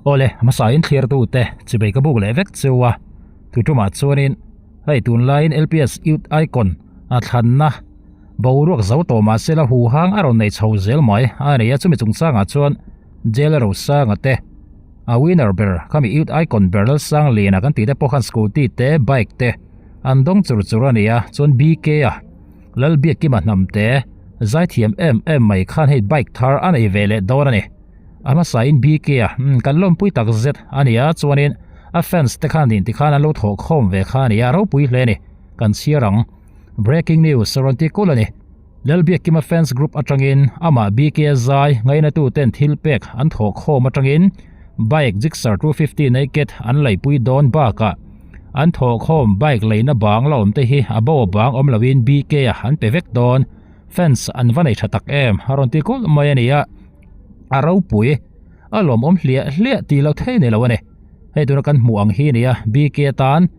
Awle, hmasa in thlir tu te chibei ka buk leh vek cheu a, tu tumah chuanin hei tunlaiin LPS Youth Icon a thlanna boruak zo tawh mahse la huhang a rawn nei chho zel mai a ni a, chumi chungchangah chuan Jail Rosanga te a winner ber khami Youth Icon ber Lalsangliana kan tih te pawh khan scooty te bike te an dawng chur chur a ni a, chuan BK a Lalbiakkima hnam te zaithiam em em mai khan hei bike thar a nei ve leh dawn a ni. A hmasa in BK a kan lawmpui tak zet a ni a chuanin a fans te khan in tikhan an lo thawh khawm ve kha a ni a ropui hle a ni kan chhiar ang. Breaking news a rawn ti kulh a ni. Lalbiakkima fans group atangin amah BK zai ngainatu ten thil pek an thawh khawm atangin bike Gixxer 250 naked an leipui dawn bakah an thawh khawm bike leina bang la awm te hi a bo a bang awm loin BK a an pe vek dawn. Fans an va nei tha tak em a rawn ti kulh mai a ni a. A ropui a lawmawm hliah hliah tih loh thei nei lo a ni. Hei tuna kan hmuh ang hi a ni a BK tan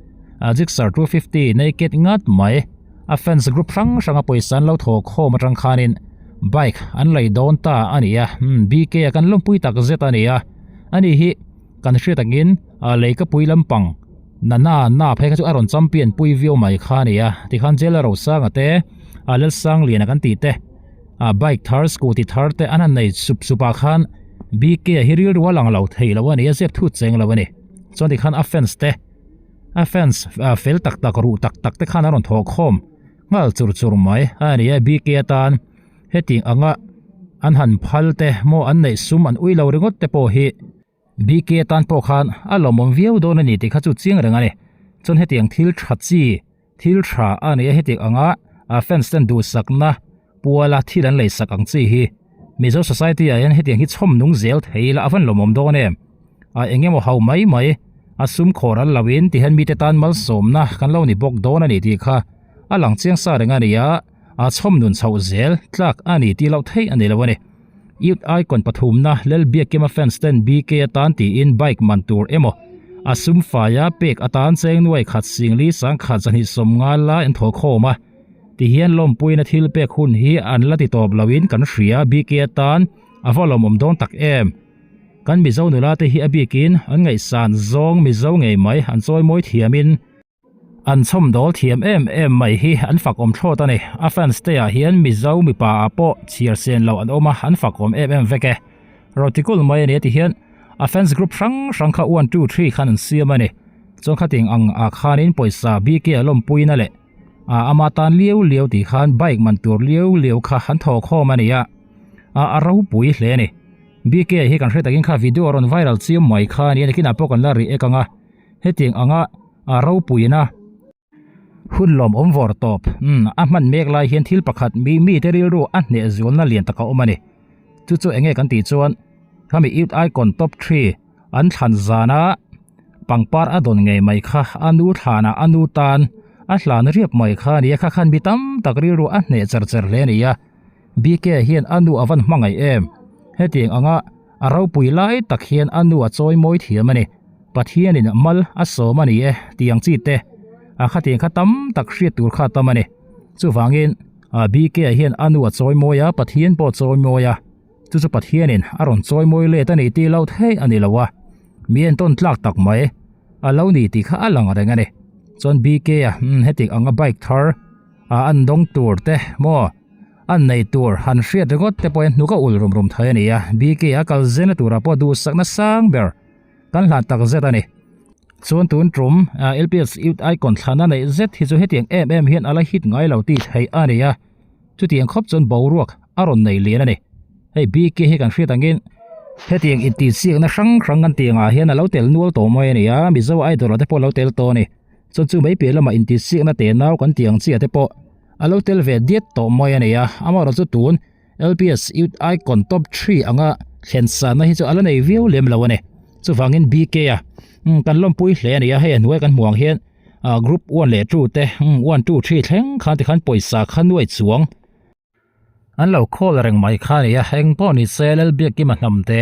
Gixxer 250 naked ngat mai. A fans group hrang hrang a pawisa an lo thaw khawm atang khanin bike an lei dawn ta a ni a umm BK a kan lawmpui tak zet a ni a ani hi kan hriat angin ah lei ka pui lampang na na na phei kha chu a rawn champion pui viau mai kha a ni a tikhan jail a Rosanga te ah Lalsangliana kan tih te ah bike thar scooty thar te an han nei sup sup ah khan BK a hi rilru a lang lo thei lo a ni a zep thut cheng lo a ni chuan tikhan a fans te. A fans fel tak tak ruh tak tak te khan a rawn thawh khawm nghal chur chur mai a ni a BK atan hetiang anga an han phal te maw an neih sum an ui lo ringawt te pawh hi BK tan pawh khan a lawmawm viau dawn a ni tih kha chu chiang reng a ni chuan hetiang thil tha chi thil tha a ni a hetiang anga a fans ten duhsakna puala thil an leisak ang chi hi Mizo society ah hian hetiang hi chhawm nung zel thei ila a van lawmawm dawn em a eng emaw ho mai mai a sum khawr an lo in ti hian mite tan malsawmna kan lo ni bawk dawn a ni tih kha a lang chiang sa reng a ni a a chhawm nun chhoh zel tlak a ni tih loh theih a ni lo a ni Youth Icon pathumna Lalbiakkima fans ten BK atan tiin bike man tur emaw a sum faia pek atan cheng nuai khat singli sangkhat zahnih sawmnga lai an thaw khawm a. Tihian lawmpuina thil pek hun hi an la ti tawp loin kan hria BK atan a va lawmawm dawn tak em. Kan Mizo nula te hi a bikin an ngaihsan zawng Mizo ngei mai an chawi mawi thiamin an chhawmdawl thiam em em mai hi an fak awm thlawt a ni. A fans te ah hian Mizo mipa ah pawh chhiar sen loh an awm a an fak awm em em vek e. Rotikul mai a ni a ti hian a fans group hrang hrang kha one two three khan an siam a ni. Chuan khating ang ah khanin pawisa BK a lawmpuina leh a ama tan liau liau tih khan bike man tur liau liau kha an thaw khawm a ni a a a ropui hle a ni BK hi kan hre takin kha video a rawn viral chiam mai kha a ni a nikinah pawh kan la ri ek ang a hetiang anga a ropuina hun lawmawm vawr tawp umm a hman mek lai hian thil pakhat mi mite rilru a hneh zualna lian tak a awm a ni chu chu eng nge kan tih chuan khami youth icon top three an thlan zana pangpar a dawn ngei mai kha a nu thlanah a nu tan a hlan riap mai kha a ni a kha khan mi tam tak rilru a hneh char char hle a ni a BK hian a nu a van hmangaih em hetiang anga a ropui lai tak hian a nu a chawi mawi thiam a ni Pathianin mal a sawm a ni e tih ang chi te a khatiang kha tam tak hriat tur kha tam a ni chuvangin BK hian a nu a chawi mawi a Pathian pawh a chawi mawi a. Chu chu Pathianin a rawn chawi mawi let a ni tih loh theih a ni lo a, mi entawn tlak tak mai a lo ni tih kha a lang reng a ni. Chuan BK a umm heti anga bike thar a an dawng tur te maw an nei tur han hriat ringawt te pawhin hnuk a ul rum rum thei a ni a, BK a kal zelna turah pawh duhsakna sang ber kan hlan tak zet a ni. Chuan tun tum LPS Youth Icon thlana neih zet hi chu hetiang em em hian a la hit ngai lo tih theih a ni a. Chutiang khawp chuan boruak a rawn nei lian a ni. Hei BK hi kan hriat angin hetiang intihsiakna hrang hrang kan tih angah hian a lo tel nual tawh mai a ni a, Mizo Idol ah te pawh a lo tel tawh a ni. Chuan chu mai piah lamah intihsiakna tenau kan tih ang chiah te pawh a lo tel ve diat tawh mai a ni a. Amaherawhchu chu tun LPS Youth Icon Top 3 anga thlen sanna hi chu a la nei viau lem lo a ni. Chuvangin BK a kan lawmpui hle a ni a, hei a hnuai kan hmuh ang hian ah group one leh two te umm one two three thleng khan tikhan pawisa kha nuai chuang an lo call reng mai kha a ni a eng pawh ni se Lalbiakkima hnam te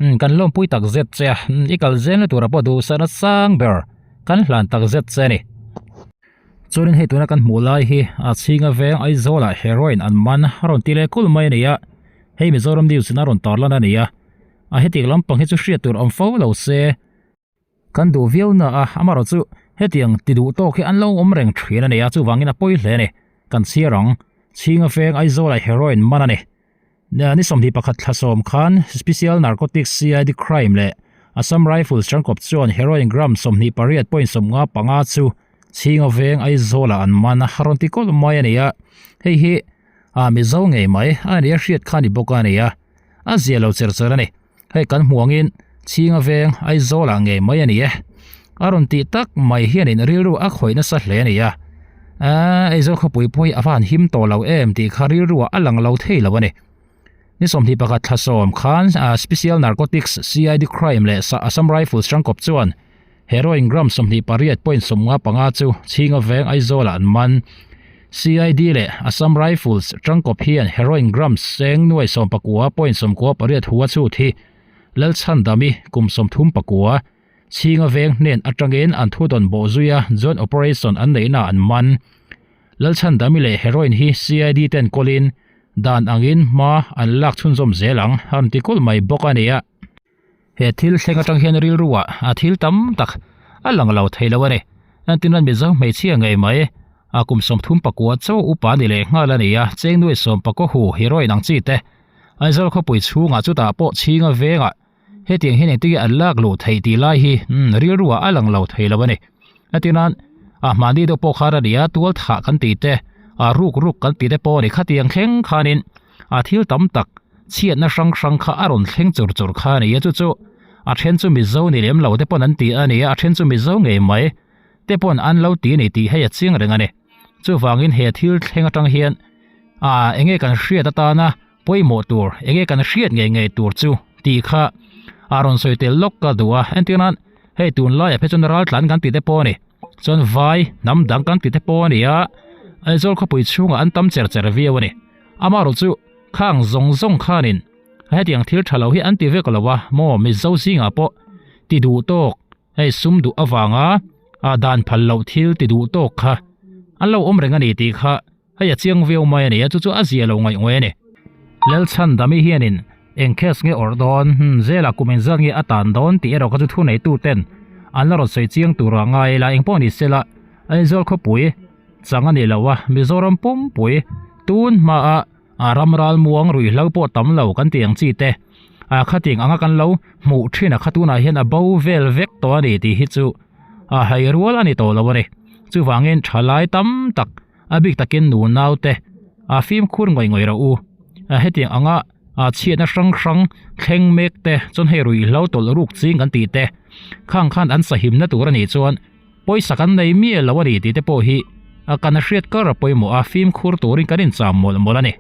umm kan lawmpui tak zet che a umm i kal zel na turah pawh duhsakna sang ber kan hlan tak zet che a ni. Chuanin hei tuna kan hmuh lai hi a chhinga veng Aizawl ah heroin an man a rawn ti leh kulh mai a ni a hei Mizoram news in a rawn tarlan a ni a. A hetiang lampang hi chu hriat tur awm fo lo se. Kan duh viau na a, amaherawh chu hetiang ti duh tawk hi an lo awm reng thin a ni a, chuvangin a pawi hle a ni. Kan chhiar ang, Chhinga Veng Aizawlah heroin man a ni. Ni 21 thla sawm khan Special Narcotics CID Crime leh Assam Rifles tangkawp chuan heroin gram 28.55 chu Chhinga Veng Aizawlah an man a, rawn ti kawlh mai a ni a. Hei hi a Mizo ngei mai a ni a, hriat kha a ni bawk a ni a, a zia lo cher cher a ni. Hei kan hmuh angin Chhinga Veng Aizawlah ngei mai a ni e. A rawn tih tak mai hianin rilru a khawih nasa hle a ni a. Aaa Aizawl khawpui pawh hi a va han him tawh lo em tih kha rilruah a lang lo thei lo a ni. Ni 21 thla sawm khan Special Narcotics CID Crime leh Assam Rifles tangkawp chuan Heroin gram 28.55 chu Chhinga Veng Aizawlah an man. CID leh Assam Rifles tangkawp hian heroin gram seng nuai 19.98 hu a chhut hi Lalchhandami kum 39 Chhinga Veng hnen atangin an thudawn bawh zuia joint operation an neihna an man. Lalchhandami leh heroin hi CID ten kawlin dan angin hma an lak chhunzawm zel ang a rawn ti kulh mai bawk a ni a. He thil thleng atang hian rilruah a thil tam tak a lang lo thei lo a ni. Entirnan Mizo hmeichhia ngei mai a kum 39 chaw upa ni leh nghal a ni a, cheng nuai sawmpakaw hu heroin ang chi te Aizawl khawpui chhungah chutah pawh chhinga vengah hetiang hian engtin nge an lak luh theih tih lai hi rilruah a lang lo thei lo a ni. Entirnan a hmahni deuh pawh khan a ni a, tual thah kan tih te, a ruk ruk kan tih te pawh a ni. Khatiang thleng khanin a thil tam tak chhiatna hrang hrang kha a rawn thleng chur chur kha a ni a, chu chu a then chu Mizo ni lem lo te pawn an ti a ni a, a then chu Mizo ngei mai te pawn an lo ti a ni tih hei a chiang reng a ni. Chuvangin he thil thleng atang hian a enge kan hriat atana pawimawh tur, enge kan hriat ngei ngei tur chu tih kha a rawn sawi tel lawk ka duh a, entir nan hei tunlaiah phei chuan ral tlan kan tih te pawh a ni, chuan vai hnam dang kan tih te pawh a ni a, Aizawl khawpui chhungah an tam cher cher viau a ni. Amaherawh chu khang zawng zawng khanin hetiang thil tha lo hi an ti vek lo a, maw Mizo zingah pawh ti duh tawk hei sum duh avanga a dan phal loh thil ti duh tawk kha an lo awm reng a ni tih kha Hei a chiang viau mai a ni a, chu chu a zia lo ngaih ngawi a ni. Lalchhandami hianin eng case nge awrh dawn, hmm, zela kum engzat nge a tan dawn tih erawh kha chu thuneitu ten an la rawn sawi chiang tur a ngai ila, engpawh ni sela Aizawl khawpui chang a ni lo a, Mizoram pumpui tun hmaa a ram ral muang ruihhlo pawh tam lo kan tih ang chi te a khatiang anga kan lo hmuh thin a kha tunah hian a bo vel vek tawh a ni tih hi chu a hai rual a ni tawh lo a ni. Chuvangin thalai tam tak A bik takin nu naute a fimkhur ngawih ngawih rawh u. Hetiang anga chhiatna hrang hrang thleng mek te chuan hei ruihhlo tawlh ruk ching kan tih te khang khan an sahimna tur a nih chuan pawisa kan nei miah lo a ni tih te pawh hi kan hriat kar a pawimawh a, fimkhur turin kan incham mawlh mawlh a ni.